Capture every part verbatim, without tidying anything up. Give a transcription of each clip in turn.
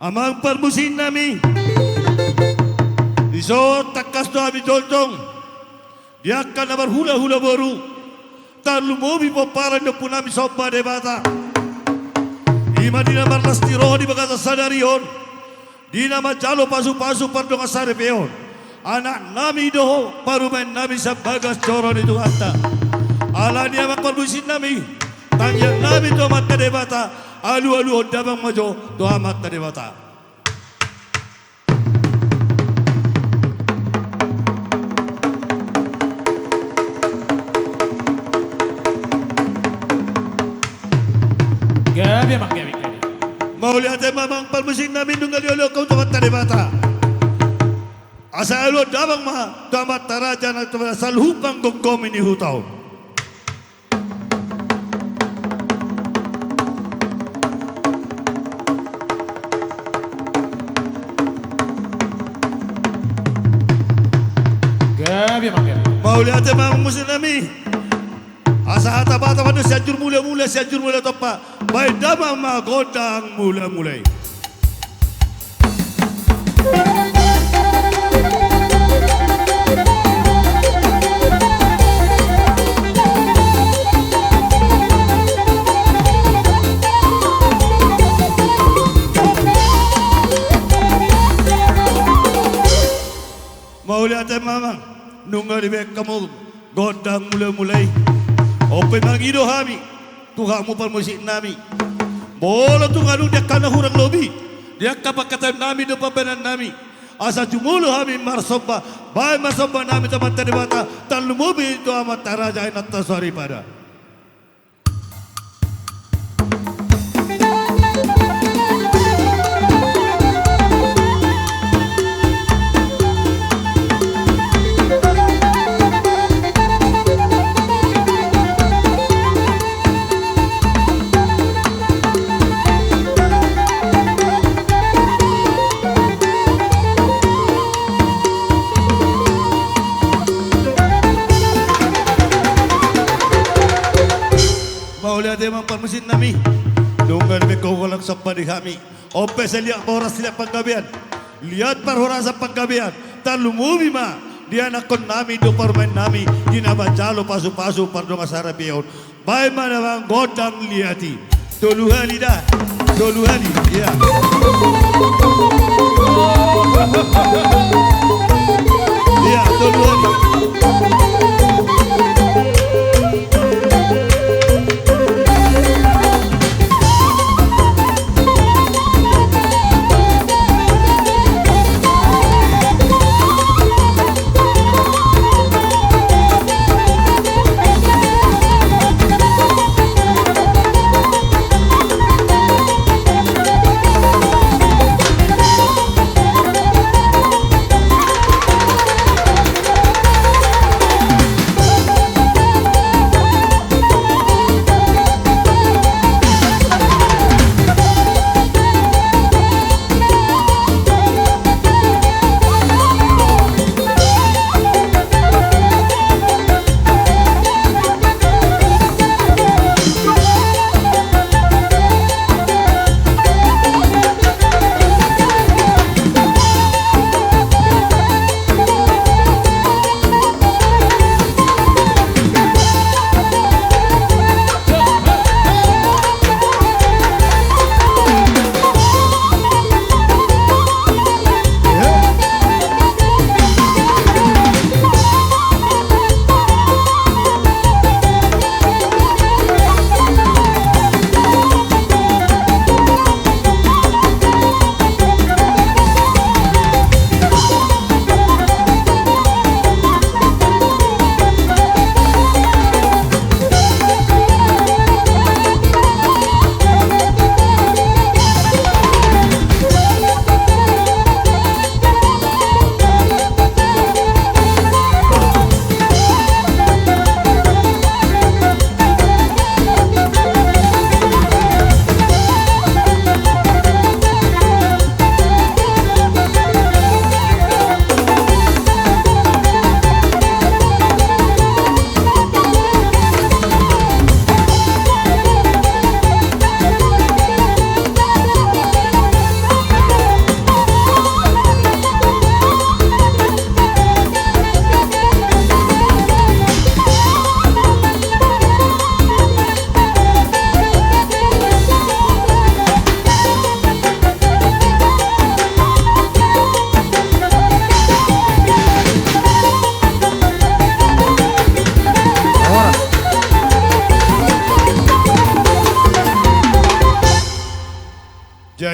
Amang parmusiknami, dison tangkas do hami jongjong di angka na marhulahula boru, tarlumobi pomparan ni ompunami Somba Debata. I ma di na marlas ni roha di bagasan sadari on, di na manjalo pasupasu pardongansaripeon anaknami dohot parumaennami sian bagas joro ni Tuhanta. Alani i amang parmusiknami, tangiangnami tu Amanta Debata, alualuhon damang ma jo tu Amanta Debata. Gabe amang, gabe, gabe. Mauliate ma amang parmusiknami, nunga dioloi hamu tu Amanta Debata. Asa alualuhon damang ma tu amanta raja nang tu saluhut panggomgomi ni huta on. Gabe amang, gabe. Mauliate ma amang parmusiknami. Asa hata Batak ma do, Sianjur Mulamula, Sianjur Mula Tompa, baen damang ma gondang mulamula i. Mauliate ma amang, nunga dibaen hamu gondang mulamula i. On pe mangido hami tu hamu parmusiknami, molo tung adong di angka na hurang lobi di angka pangkataionnami dohot pambahenannami, asa jumolo hami marsomba, baen ma sombanami tu Amanta Debata, tarlumobi tu amanta raja, inanta soripada. Mauliate ma amang parmusiknami, nunga dibaen hamu gondang somba di hami. On pe sai liat parhorasan, liat panggabean, liat parhorasan panggabean, tarlumobi ma di anakkonnami dohot parumaennami di na manjalo pasupasu pardongansaripeon. Baen ma damang gondang liat i. Tolu hali da. Tolu hali. Ia. Ia, tolu hali.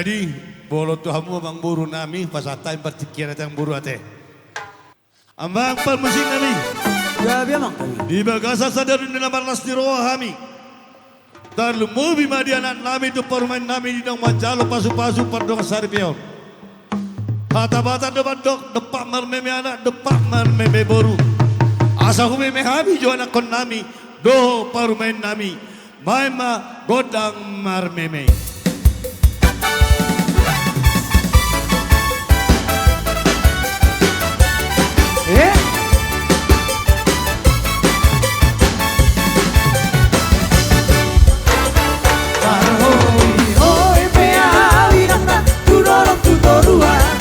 Jadi, molo tu hamu amangboru nami, pasahat hami partingkian ate amangboru ate. Amang parmusik nami. Gabe amang. Di bagasan sadari on na marlas ni roha hami. Tarlumobi ma di anak nami tu parumaen nami di naung manjalo pasu-pasu pardongan saripeon. Hata Batak do mandok, dompak marmeme anak, dompak marmeme boru. Asa humeme hami jo anakkon nami dohot parumaen nami. Baen ma gondang marmeme. Eh? Marhoi-hoi pe ahu inangna tu dolok tu toruan.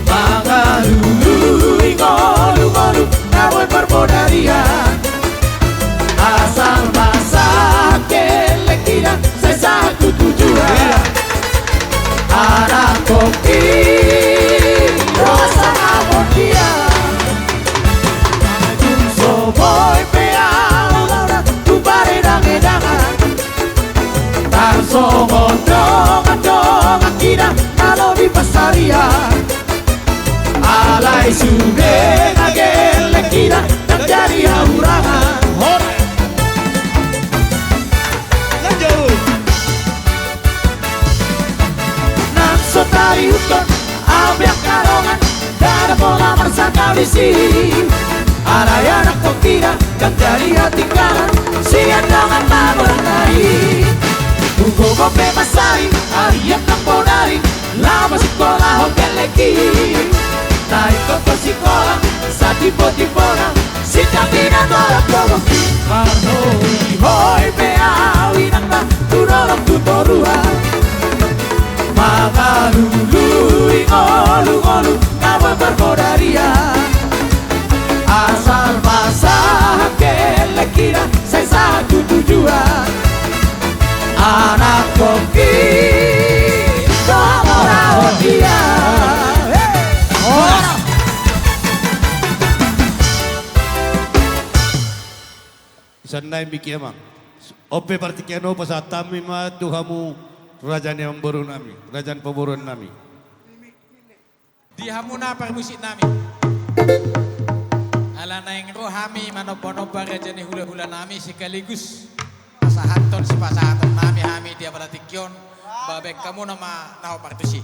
Mangalului ngolu-ngolu na boi parbodarian. Asal ma sahat gellengkina sai sahat tu tujuan. Anakkon i do asa na bondia. Tung so boi pe ahu laonan tu paredang-edangan. Tarsongon dongan-dongan hita na lobi pansarian. Alai sude na gellengkina ndang jadi hahurangan. Hore. Lanjut. Nang so tarihuthon ahu pe angka dongan, ndada pola marsangkap disi. Alai anakkon hita ndang jadi hatinggalan sian dongan na godang nai. Tung gogo pe mansai, arian nang bodari, laho pasikkolahon gellengki. Na ingkon pasikkola satimbotibona, sindang di na tolap gogo. Marhoi-hoi pe ahu inangna tu dolok tu toruan. Mangalului ngolu-ngolu na boi parbodarian. Asal ma sahat gellengkina sai sahat tu tujuan. Anakkon i do hamoraon dia. Hei! Horas. Sian nai miki amang. On pe partingkian on pasahat hami ma tu hamu raja ni amangboru nami, raja ni pamoruon nami. Di hamuna parmusik nami. Ala naeng ro hami manomba-nomba raja ni hula-hula nami sekaligus pasahathon sipasahaton nami hami di apala tingki on, baen hamuna ma na hot partusi.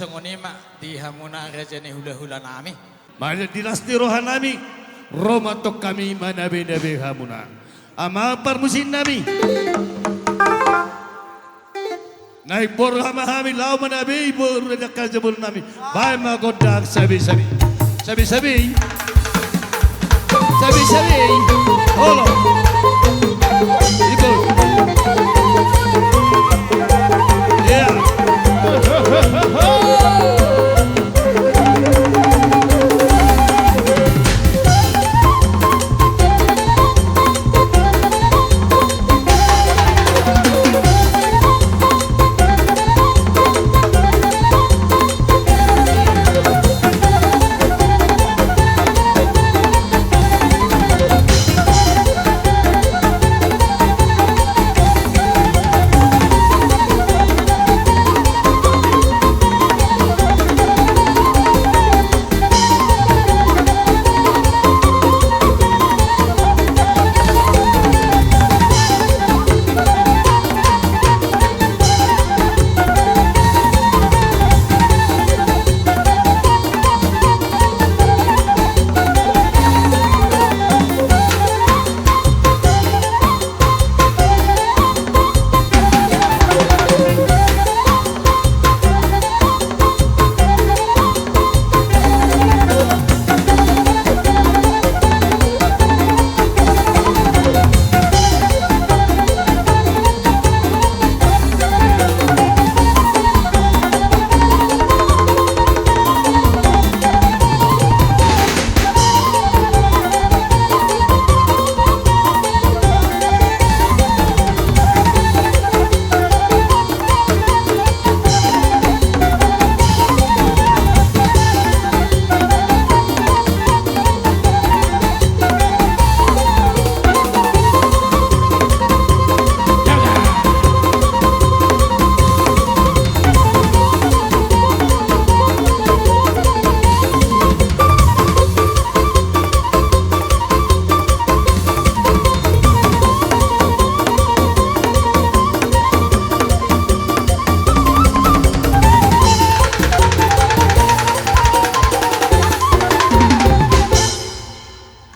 Songon i ma di hamuna raja ni hula-hula nami. Mauliate di las ni roha nami, ro ma antong hami manabe-nabe hamuna. Amang parmusik nami. Naeng borhat ma hami laho manabe boru na di angka jabul nami. Baen ma gondang sabe-sabe. Sabe-sabe. Sabe-sabe. Olo. Ibu. Iya.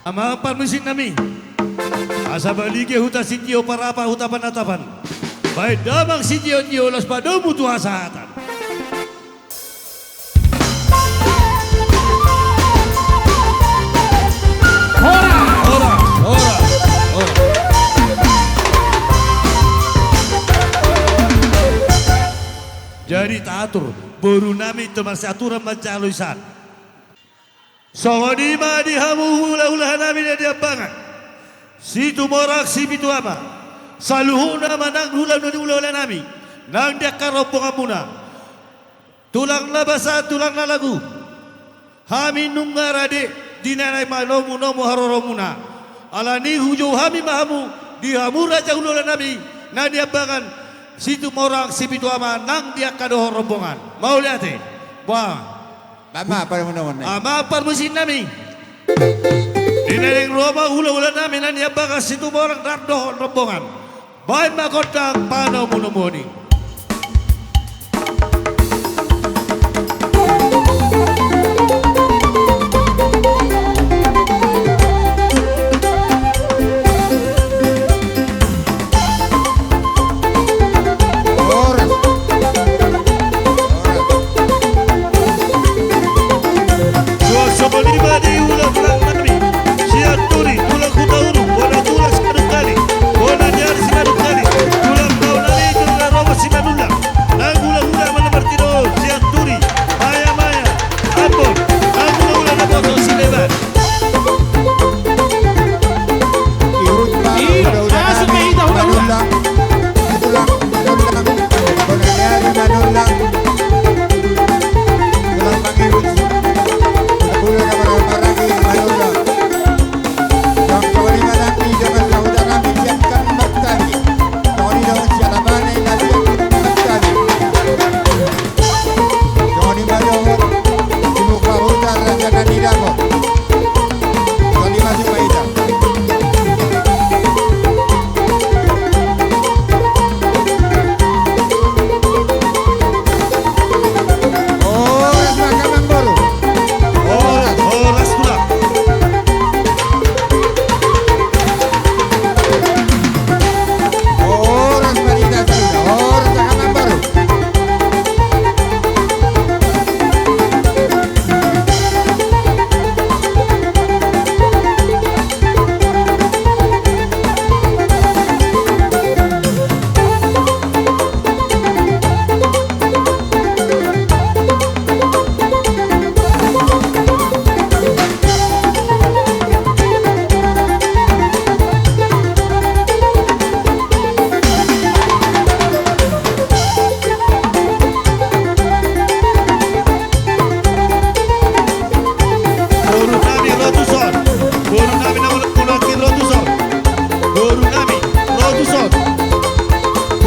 Amang parmusik nami. Asa balige huta sitio, parapah huta panatapan. Baen damang sitio-tio, laos padomu tu hasahatan. Horas! Horas, horas, horas. Jadi taatur, boru nami, tu marsiaturan manjalo i san. Songon i ma di hamu hula-hula nami na di Ambangan, Situmorang Sipitu Ama, saluhutna ma nang hula-hula nami, nang di angka rombonganmuna. Tulang na basa, tulang na lagu. Hami nunga rade di na naeng manomu-nomu haroromuna. Alani hujou hami ma hamu, di hamu raja hula-hula nami na di Ambangan, Situmorang Sipitu Ama nang di angka dohot rombongan. Mauliate. Bah. Amang parmusik nami. Di na naeng ro ma hula-hula nami na di Ambangan, Situmorang nang dohot rombongan. Baen ma gondang panomu-nomuni. Songon i ma di hula-hula nami, Sianturi, tulang Hutauruk, bona tulang Simanungkalit, bona ni ari Simanungkalit, tulang Baunali, tulang Rorobot,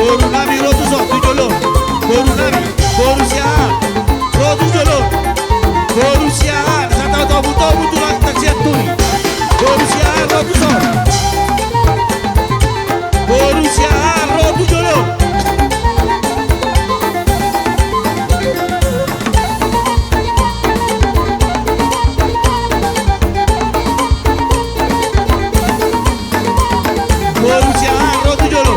Boru nami ro tu son, tu jolo. Boru nami, boru Siahaan, ro tu jolo. Boru Siahaan, satahu tahu buto buto lang tak siap tuli. Boru Siahaan ro tu son. Boru Siahaan ro tu jolo. Boru Siahaan ro tu jolo.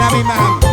Hami ma hamu.